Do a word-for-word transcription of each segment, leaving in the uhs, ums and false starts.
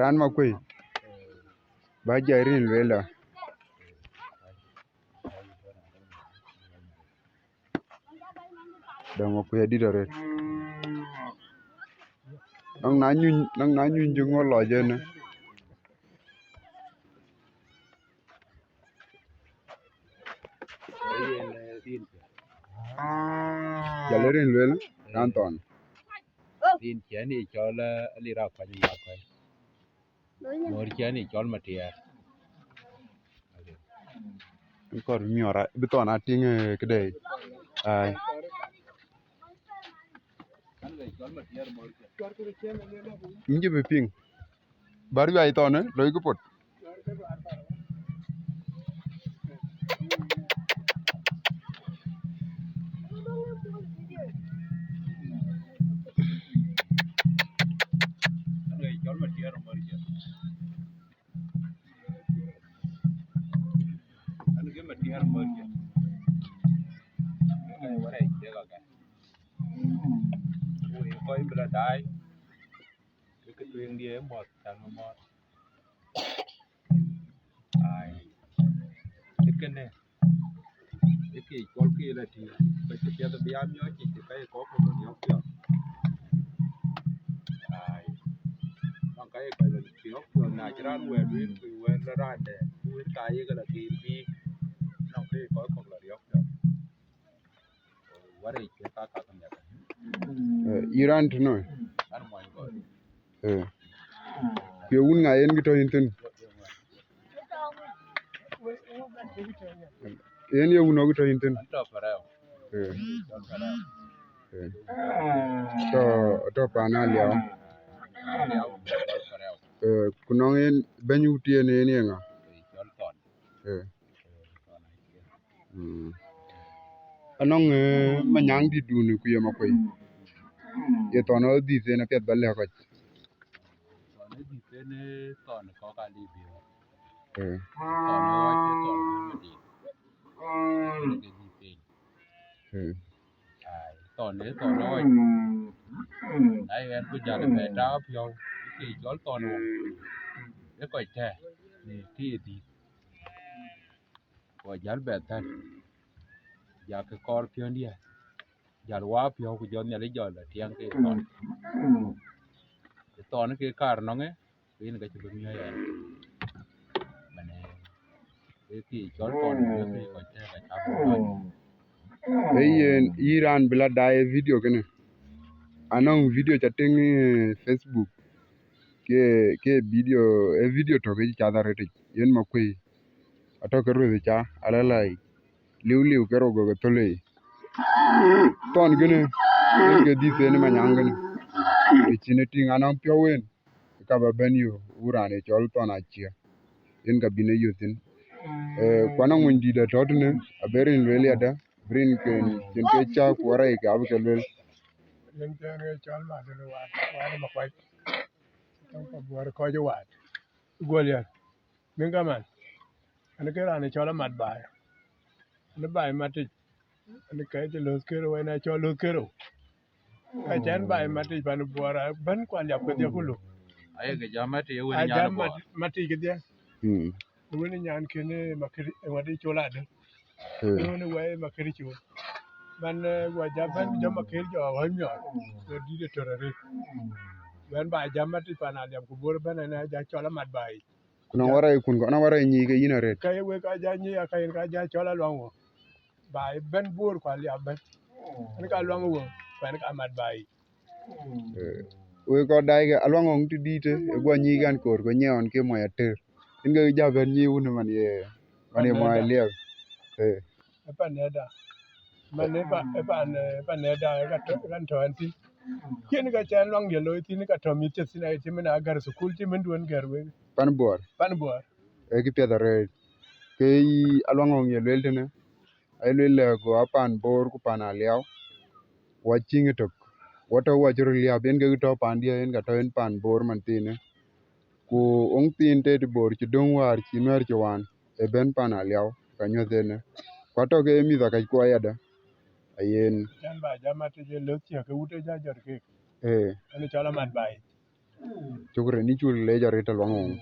Raan Makuei, ba jai rin lueel la. Däŋ Makuei adït arëët. Naŋ na nyuny, naŋ na nyuny jï ŋö lɔc ënë. Jal rin lueel, raan thɔn. Rin ciɛ̈n ye cɔl, eh, Alira Kuany Makuei. Mor ciɛ̈n ye cɔl Matiɛɛr. Kɔr bï miɔɔr, bï thɔn a tïŋ, eh, këdë. Ai. Yïn cï bï piŋ. Bär juac thɔn, eh, loi kë pot. Kɔc bï la daai, ke kë tueŋdiɛ̈ ë mɔ̈th, can bï mɔ̈th. Ai, cït kënë, ë ke cɔl ke la tïŋ, ka cï piɛth bï ya miɔɔc cï cï ka ye kɔc kɔ̈k la riɔ̈k piɔ̈th. Ai, nɔŋ ka ye kɔc la riɔ̈k piɔ̈th, na cï raan wɛ̈ɛ̈t wën, ku wɛ̈ɛ̈t la raan dɛ̈, ku wën ka ye ke la gem bï, nɔŋ ka ye kɔc kɔ̈k la riɔ̈k piɔ̈th. Warë cï ka ka ka miɛt. Eh, yïn raan tënɔ? An mɔny kɔc. Eh. Ku ye wun ŋa yen kë tɔ̈ yïn thïn? Yen ye wun ɔ kë tɔ̈ yïn thïn? An tɔ̈ Parɛu. Eh. Tɔ̈ Parɛu. Eh. Tɔ̈, tɔ̈ pan Aliau. Aliau, tɔ̈ Parɛu. Eh, ku nɔŋ yen bɛ̈ny wut yen, yen ye ŋa? Eh, cɔl Thɔn. Eh. Mm. Anɔŋ, eh, manyaŋ dïtdun ku ye Makuei. Ye thɔn ë dhïth en apiɛth ba lɛ̈k kɔc. Thɔn ë dhïth en, eh, thɔn ë kɔ̈k aa lip biöör. Eh. Thɔn ë ɣɔc, eh, thɔn ë biöör madït. Thɔn ë ke dhïth en. Eh. Ai, thɔn ë thɔn ë ɣɔc. Na ɣɛn ku jäl bɛ tääu piɔ̈u, ke cɔl thɔn ɣɔc. Ë kɔc tɛ̈, në kë ye dhïth. Ku jäl bɛ thäl, jakï kɔɔr piɔ̈ndiɛ̈, jäl wä piɔ̈u ku jɔ Nhialic jɔ la tiɛŋ ke thɔn. Thɔn ke kaar nɔŋë, ku yen ka cï bï miɔ̈c ɣɛn. Mane, ee kë cɔl thɔn, ee kë kɔc tɛ̈ ka cä bï thɔn. Ee yen, yïn raan bï la daai ë video kënë. Anɔŋ video ca tïŋ, eh, Facebook. Ke, ke video, ee video tök yic cath arëtic. Yen Makuei. Atɔ̈ ke ruëth ca, ala lai. Liu liu ke rok ke thöl ë. Thɔn kënë, yen ke dhïth en manyaŋ kënë. Ke cïn ë tïŋ anɔŋ piɔ̈u en, ka ba bɛ̈n yök, wun raan ë cɔl Thɔn Acië. Yen ka bïn ë yök thïn. Eh, ku anɔŋ mony dït atɔ̈ tënë, abï rin lueel yadë, bï rin ken, cïn ke cä ku arɛɛc ke abï ke lueel. Yen cɛn ë cɔl Madun Wat, Wat Makuac. Tɔŋ ka buɔ̈r kɔc ë Wat. Guɔl yɛn. Min kaman, an, ke raan ë cɔl Amat Baai. An, Baai Matic. An, ke cï löth kërou, en ë cɔl löth kërou. Ka cän Baai Matic pan Buɔɔr, a bɛ̈n kuan ya kueth ya kulu. Aye ke jam Matic, e wën a nyan jam Buɔɔr. Mat-, Matic kedhie. Mm. E wën a nyan kën, eh, Makëri, e wadi col adë. Mm. E wën a wɛi Makëri col. Man, eh, wa jam bɛ̈n jam Makëri jɔ ɣɔ̈ny miɔɔr. Jɔ dït ë tör arëët. Bɛ̈n ba jam Matic pan Aliap ku Buɔɔr bɛ̈n en a ja cɔl Amat Baai. Ku nɔŋ warɛɛc kun, ku nɔŋ warɛɛc nyic ke yïn arëët. Ka ye wek ka ja nyic, aka yen ka ja cɔl Aluaŋ wɔ. Ba bɛ̈n Buɔɔr ku Aliap bɛ̈n. Ɛn ka Aluaŋ wɔ, ku ɛn ka Amat Baai. Eh, wek kɔc daai ke Aluaŋ ɣɔŋ të dïïtë, ë guɔ nyic kan koor, ku nyiɛɛn ke mɔc atër. Yen ke ja bɛ̈n nyic wun man ye, man ye mɔc Aliap. Eh. Ë pan nɛ̈da. Man ë pa-, ë pan, ë pan nɛ̈da, ë ka tɔ-, ë kan tɔ ɛn thïn. Cïn ka cɛn luaŋ diɛ looi thïn, ka tɔ mïth cï thïn, aye cï min a gär thukul, cï min duön gär wek. Pan Buɔɔr. Pan Buɔɔr. Ee kë piɛth arëët. Ke yï Aluaŋ ɣɔŋ ye lueel tënë, aye lueel lɛ go a pan Boor ku pan Aliau, wa ciŋ ëtök. Wa tɔ wa cï röt liääp, yen kek tɔ pandiɛ, yen ka tɔ yen pan Boor man thiinë. Ku ɣɔŋ thiin tëët Boor cï döŋ wäär cï Nuɛɛr cï waan, ë bɛ̈n pan Aliau, ka nyuäth ënë. Ku atɔ ke ye mïth akɛc kuɔ ayadä, ayen. Cän ba jam atic ë löth ciëk ke wut ë ja jɔt keek. Ee. Ënë cɔl Amat Baai. Cukran, ni cul lec arëët aluaŋ wun.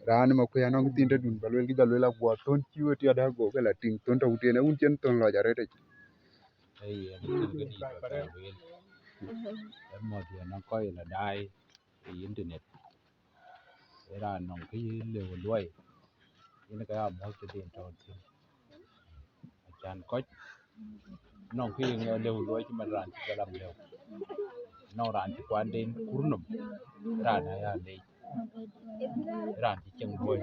Raan ma kuëë anɔŋ thiin tëdun ba luel kë ja luel aguɔ thon cï we tiɔt ago ke la tïŋ thon tɔ̈ wutien awun cien thon lɔc arëët aci. Ei, en cïn kë dït ba luel. Ë mɔ̈th yɛn nɔŋ kɔc la daai ë internet. Ë raan nɔŋ kë ye lëu luɔi, yen ke ya mɔ̈th tëden tɔ̈ thïn. Acan kɔc nɔŋ kë ye ŋö lëu luɔi cï man raan cï galam lëu. Nɔŋ raan cï kuanden kur nɔm, raan aya leec. Raan cï cieŋ luɔi.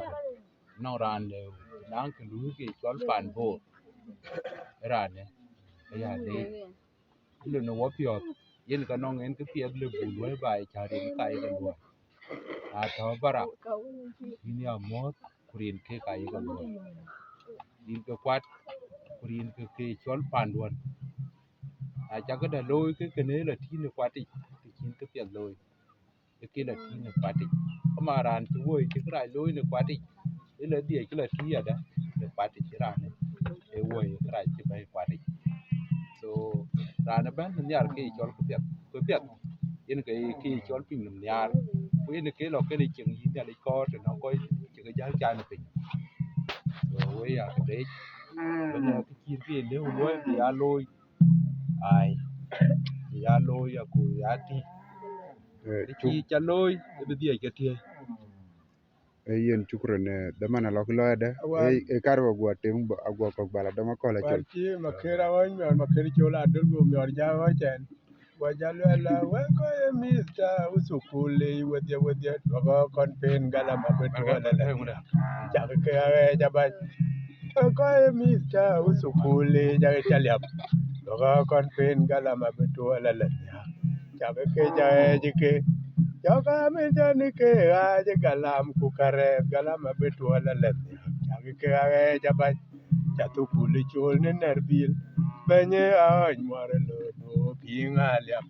Nɔŋ raan lëu, naŋ kë luui ke cɔl pan Bor, raan ë aya leec. Ëlë në wɔ piɔ̈ɔ̈th, yen ka nɔŋ en kë piɛth lëu buk luɔi baai cä rin ka ye ke luɔi. Na tɔ̈ bara, yïn ya mɔ̈th ku rin kek ka ye ke luɔi. Rin ke kuat ku rin ke ke cɔl panduɔn. Na cä këda looi ke kënë la tïn ë kuatic, të cïn kë piɛth looi, ë kë la tïn ë kuatic. Ama raan cï woi cï kërac looi në kuatic, ë la dhiëc kë la tï yadä në kuatic raan ë woi kërac cï bɛ̈i kuatic. So raan ëbɛ̈n nhiar ke ye cɔl këpiɛth, këpiɛth yen ke ye ke ye cɔl piny nɔm nhiar, ku yen ke lɔ kënë cieŋ yï Nhialic kɔɔr të nɔŋ kɔc cï ke jäl can piny. So we ya ke leec, bï lɛ̈k kë cïn ke ye lëu luɔi bï ya looi, ai, bï ya looi aku ya tï. Eh, të cï ca looi ë bï dhiëc ke tiëëc. Ee yen, cukran, eh, dhaman alɔk lɔɔyde. Awan. Ee, ee kar ba guɔ tem ba, aguɔ kɔk bala dɔm akɔl acol. Wan cï Makër awany mɛn Makër col adöl go miɔr ja ɣɔc ɛn. Guɔ ja luɛl la wek kɔc ë mïth ta ë thukul lei wedhie wedhie, duɔkɔ kɔn pen galam abï tuɔl alɛn. Cak ke aɣɛɛc abac. Wek kɔc ë mïth ta ë thukul lei cak ca liap. Duɔkɔ kɔn pen galam abï tuɔl alɛn. Cak ke ca ɣɛɛc ke. Jɔk amin tɛ̈n ke ɣaac galam ku karɛɛth galam abï tuɔl alɛn. Cak ke aɣɛɛc abac. Ca thukul col në nɛr bil. Bɛ̈ny ë aɣɔc muɔr ë loth wo piŋ aliap.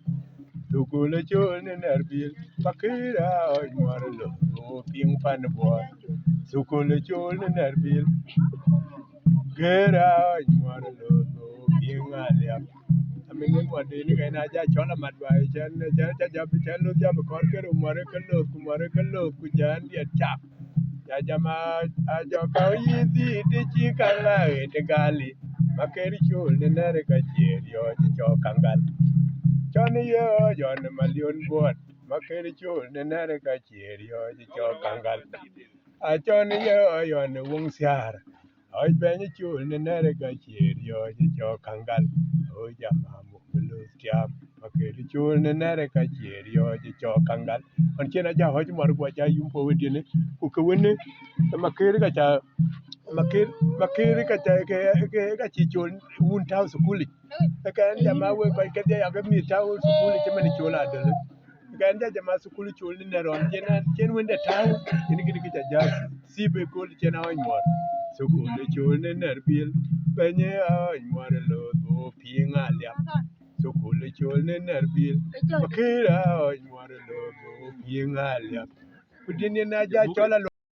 Thukul col në nɛr bil. Pakëër aɣɔc muɔr ë loth wo piŋ pan buɔɔr. Thukul col në nɛr bil. Gëër aɣɔc muɔr ë loth wo piŋ aliap. Amin ë muɔr deni kɛn aja cɔl amat ba cɛn cɛn ca jap cɛn loth jap kɔr kër muɔr ë ke loth ku muɔr ë ke loth ku jɛn diɛt cak. Ya jama, a jɔ ka yï dhït të cï kaŋ la ɣet gali, Makër col në nɛ̈r ka cie riɔ̈ɔ̈c cɔk kaŋ gal. Cɔn ye ɣɔc ɣɔn ë malion buɔt, Makër col në nɛ̈r ka cie riɔ̈ɔ̈c cɔk kaŋ gal. A cɔn ye ɣɔc ɣɔn ë woŋ thiaar, ɣɔc bɛ̈ny col në nɛ̈r ka cie riɔ̈ɔ̈c cɔk kaŋ gal. Ɣɔc jama muk bï loth tiaam, Makër col në nɛ̈r ka cie riɔ̈ɔ̈c cɔk kaŋ gal. Ɣɔn cïn aja ɣɔc muɔr guɔ ja yum po wëdiënë, ku ke wënë, Makër ka ca, Makër, Makër ka ca, ke, ke, ka cï col wun tääu thukulic. Ë kɛn jama wek kɔc kedhie ya ke mïth tääu thukulic cï man col adöl. Ë kɛn ja jama thukul col në nɛ̈r ɣɔn cien, cien wënde tääu, yen kïn kï ca ja thiëëp ë kööl cien aɣɔc muɔr. Thukul col në nɛ̈r bil, bɛ̈ny ë aɣɔc muɔr ë loth wo piŋ aliap. Thukul col në nɛ̈r bil, Makër aɣɔc muɔr ë loth wo piŋ aliap. Ku din yen aja cɔl alo